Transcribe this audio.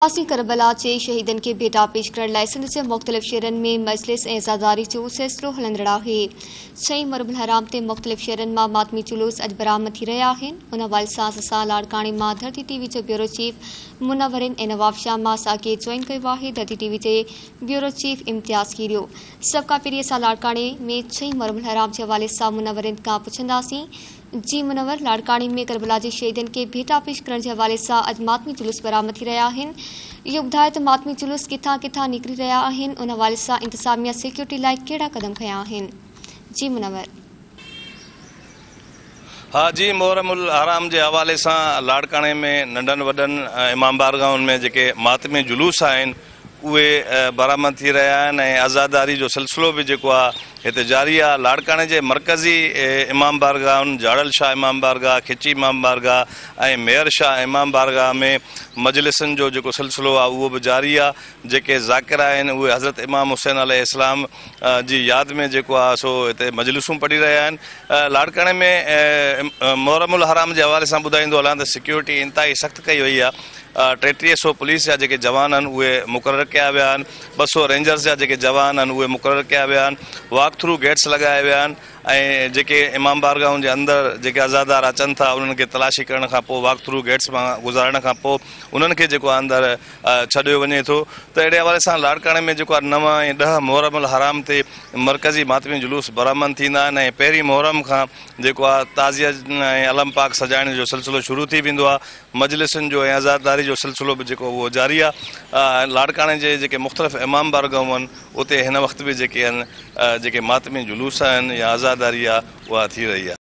آسين ڪربلا جي شهيدن کي ڀيٽا پيش ڪرڻ لاء سنڌ جي مختلف شهرن ۾ مجلس ۽ عزاداري جو سلسلو هلندڙ آهي. ڇهين محرم الحرام تي مختلف شهرن مان ماتمي جلوس اڄ برآمد ٿي رهيا آهن. ان حوالي سان اسان لاڙڪاڻي مان ڌرتي ٽي وي جو بيورو چيف منور ۽ نوابشاهه مان اسان کي جوائن ڪيو آهي ڌرتي ٽي وي جي بيورو چيف امتياز کيريو. سڀ کان پهرين اسان لاڙڪاڻي ۾ ڇهين محرم الحرام جي حوالي سان منور کان پڇنداسين. جي منور لاڙڪاڻي ۾ ڪربلا جي شهيدن کي ڀيٽا پيش ڪرڻ جي حوالي سان اڄ ماتمي جلوس برآمد ٿي رهيا آهن. اهو ٻڌايو ته ماتمي جلوس ڪٿان ڪٿان نڪري رهيا آهن ان حوالي سان انتظاميا سيڪيورٽي لاء ڪهڙا قدم کنيا آهن. جي منور. ها جي محرم الحرام جي حوالي سان لاڙڪاڻي ۾ ننڍن وڏن امام بارگاهن ۾ جيڪي ماتمي جلوس آهن اهي برآمد ٿي رهيا آهن ۽ عزاداري جو سلسلو به جيڪو آهي هتي جاري آهي. لاڙڪاڻي جي مرڪزي امام بارگاهن جاڙل شاهه امام بارگاهه، کچي امام بارگاهه ۽ ميهر شاهه امام بارگاهه ۾ مجلسن جو جيڪو سلسلو آهي اهو به جاري آهي. جيڪي ذاڪر آهن اهي حضرت امام حسين عليه السلام جي ياد ۾ جيڪو آهي سو هتي مجلسون پڙهي رهيا آهن. لاڙڪاڻي ۾ محرم الحرام جي حوالي سان ٻڌائيندو هلان ته سيڪيورٽي انتهائي سخت ڪئي وئي آهي. 33 سو پوليس جا جيڪي جوان آهن اهي مقرر ڪيا ويا آهن، 200 رينجرز جا جيڪي جوان آهن اهي مقرر ڪيا ويا آهن، واڪ ٿرو گيٽس لڳايا ويا آهن ۽ جيڪي امام بارگاهن جي اندر جيڪي عزادار اچن ٿا انهن کي تلاشي ڪرڻ کان پوء واڪ ٿرو گيٽس مان گذارڻ کان پوء انهن کي جيڪو آهي اندر ڇڏيو وڃي ٿو ته اهڙي حوالي سان لاڙڪاڻي ۾ جيڪو آهي 9 ۽ 10 محرم الحرام تي مرڪزي ماتمي جلوس برآمد ٿيندا آهن ۽ پهرين محرم کان جيڪو آهي تعزيه ۽ علم پاڪ سجائڻ جو سلسلو شروع ٿي ويندو آهي. مجلسن جو ۽ عزاداري جو سلسلو به جيڪو اهو جاري آهي. لاڙڪاڻي جي جيڪي مختلف امام بارگاهون آهن اتي هن وقت به جيڪي آهن جيڪي ماتمي جلوس آهن يا عزاداري آهي اها ٿي رهي آهي.